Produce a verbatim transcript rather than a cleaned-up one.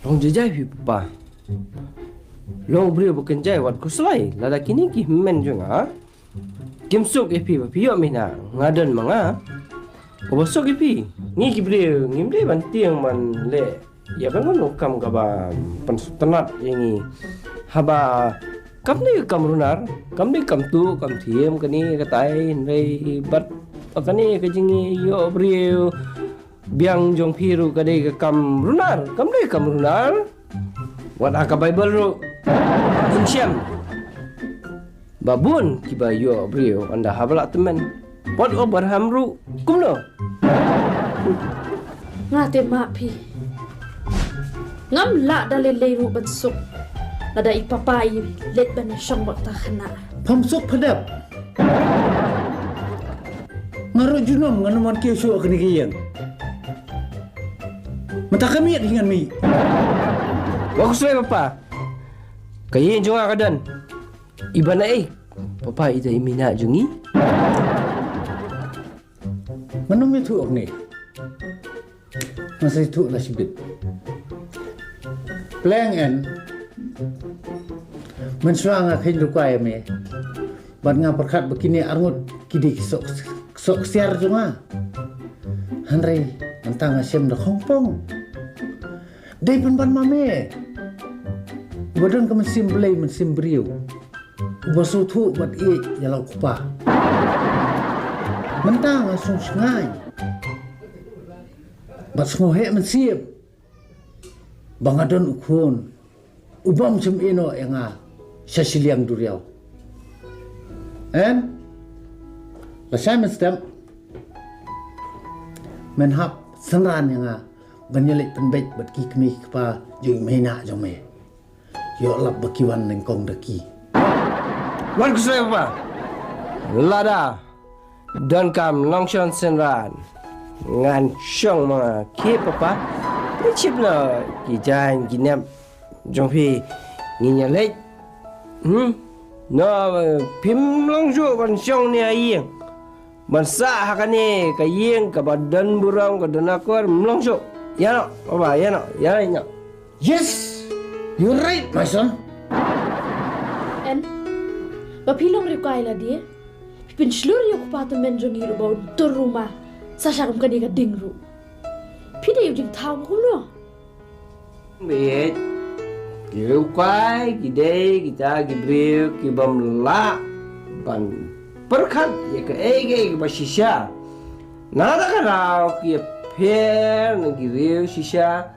Long jai jai phi papa. Long briew ba kynjai wat khuslai lada kine ki hynmen jong nga kim suk ïa phi ba phi ïoh mih na nga don ma nga. Uba suk ïa phi ngi ki briew ngim dei ban tieng ban leh ïa kano kano kam kaba pynsngewtynnat ïa ngi. Haba kam dei ka kam runar, kam dei kam tuh kam thiem kane katai, hynrei bad kane ka jingïoh briew biang jong phi ruh ka dei ka kam runar, kam dei kam runar. Wat ha ka Baibl ruh phin shem ba bun kiba ïoh briew ynda haba la tymmen. Wat Abraham ruh kumno? Nga te ma phi. Ngam lah da lei lei ruh ban suk lada i papa i leit ban shong bad ta khynnah. Pham suk phadep. Nga ruh junom ngan ym wan kiew shuh kane ka ïing. Mynta ka miet hi ngan mih. Wa khuslai papa. Ka ïing jong nga ka don. Iba na ei papa ita i mina jong ngi. Ngan ym ïathuh hangne. Nga sa ïathuh la shibit. Pleng en. Mynshuwa nga kheiñ rukai ïa me. Bad nga pyrkhat ba kine arngut ki dei ki soh, soh ksiar jong nga. Hynrei mynta nga shem da khongpong. Dei pynban ma me. Ba don ka mynsiem Blei mynsiem briew. Uba sngewthuh bad ïeit ïa la u kpa. Mynta nga sngewsngaiñ bad sngewheh mynsiem ba nga don u khun u bym shym ïehnoh ïa nga sha shiliang duriaw. En lashai mynstep men hap synran ïa nga ban ïaleit pynbeit bad ki kmie ki kpa jong i mei na jong me. Ïoh lap ba ki wan nyngkong da ki. Wan khuslai papa. Lada donkam nongshong synran ngan shong ma ki papa. Ngi shim noh ki jaiñ ki nep jong phi ngin ïaleit. Hmm. Noh phim long shuh ban shong ne ha ïing. Ban sah ha kane ka ïing kaba don burom ka don akor, ym long shuh. Ïa noh papa, ïa noh, ïa noh. Yes, you're right, my son. En ba phi long riewkai lade, phi pynshlur ïa u kpa tymmen jong ngi ruh ba un tur rumah sa sha kum kane ka ding ruh. Phi dei u jingthaw kumno? Beit ki riewkai ki dei kita ki briew ki bym lah ban pyrkhat ïa kaei kaei kaba shisha. Na kata ka daw ki ïapher na ki riew shisha.